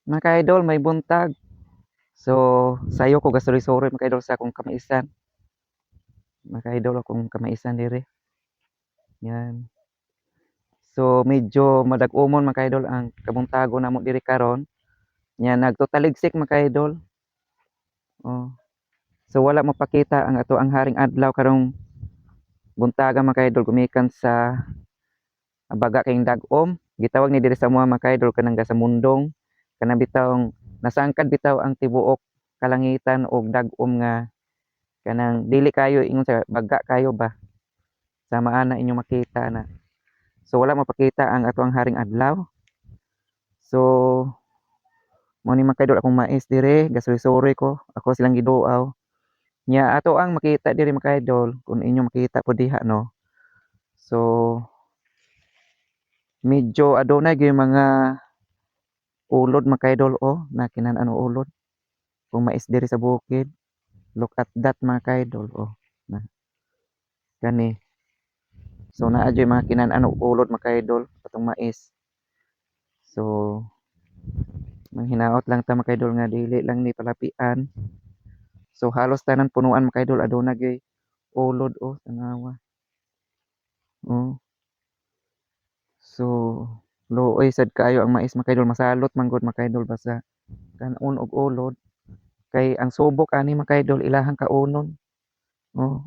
Mga ka-idol, may buntag. So, sayo ko gasuri-suri, mga ka-idol, sa akong kamaisan. Mga ka-idol, akong kamaisan diri. Yan. So, medyo madag-umon, mga ka-idol, ang kabuntago namo diri karon. Nya nagtutaligsik, mga ka-idol. Oh. So wala mapakita ang ato ang haring adlaw karong buntaga, mga ka-idol, gumikan sa baga kayong dag-om. Gitawag ni diri sa mga ka-idol kanang gasamundong, kanang bitawng nasangkad bitaw ang tibuok kalangitan og dag-om nga kanang dili kayo ingon sa baga kayo ba, sama ana inyong makita na. So wala mapakita ang ato ang haring adlaw. So mo ni, mga kaidol, akong mais dire, gasuri-suri ko, ako silang giduaw. Nya ato ang makita diri, mga kaidol, kung inyo makita po diha, no. So medyo adunay gyud mga ulod, mga kaidol, oh, na kinan-an ulod kung mais diri sa bukid. Look at that, mga kaidol, oh, na kani. So naa jud mga kinan-an og ulod, mga kaidol, atong mais. So manghinaot lang ta, mga kaidol, nga dili lang ni palapian. So halos tanan punuan, mga kaidol, aduna gyud ulod, oh, tanawa. Oh. So luoy sad kaayo ang mais, mga kaidol, masalot man gud, mga kaidol, basta kan-on og ulod kay ang subok ani, mga kaidol, ilahang kaunon. Oh.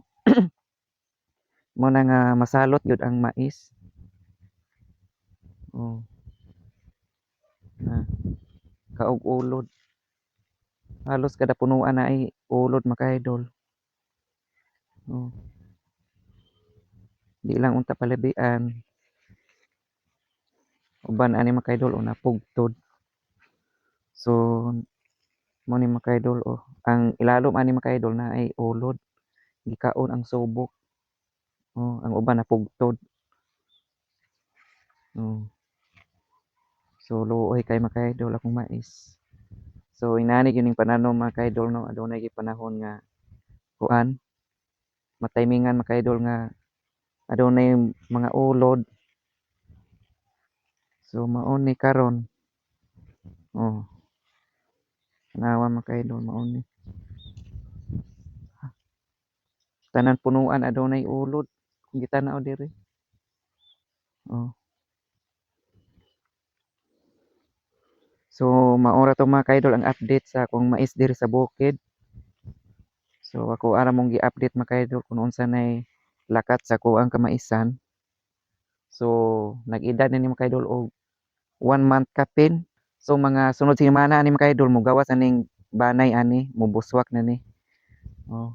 Mo na nga masalot gyud ang mais. Oh. Na kaog ulod. Halos kada punuan na ay ulod, mga kaidol. Oh. Di lang unta palabian. Uban ani, mga kaidol, oh, napugtod. So mo ni, mga kaidol, oh. Ang ilalom ani, mga kaidol, na ay ulod. Gikaon ang subok. Oh, ang uban napugtod. Oh. So luoy kay, mga kaidol, akong mais. So inani gyud ning pananom, mga kaidol, no, adunay gyud panahon nga kuan, mataymingan, mga kaidol, nga adunay mga ulod. So mao ni karon. Oh. Tanawa, mga kaidol, mao ni. Tanan punuan adunay ulod kung gitanaw diri. Oh. So mao ra to, mga kaidol, ang update sa akong mais diri sa bukid. So ako ara mong gi-update, mga kaidol, kung unsa nay lakat sa kuang kamaisan. So nag-edad na ni, mga kaidol, og 1 month kapin. So mga sunod semana ani, mga kaidol, mogawas aning banay ani, mobuswak na ni. Oh.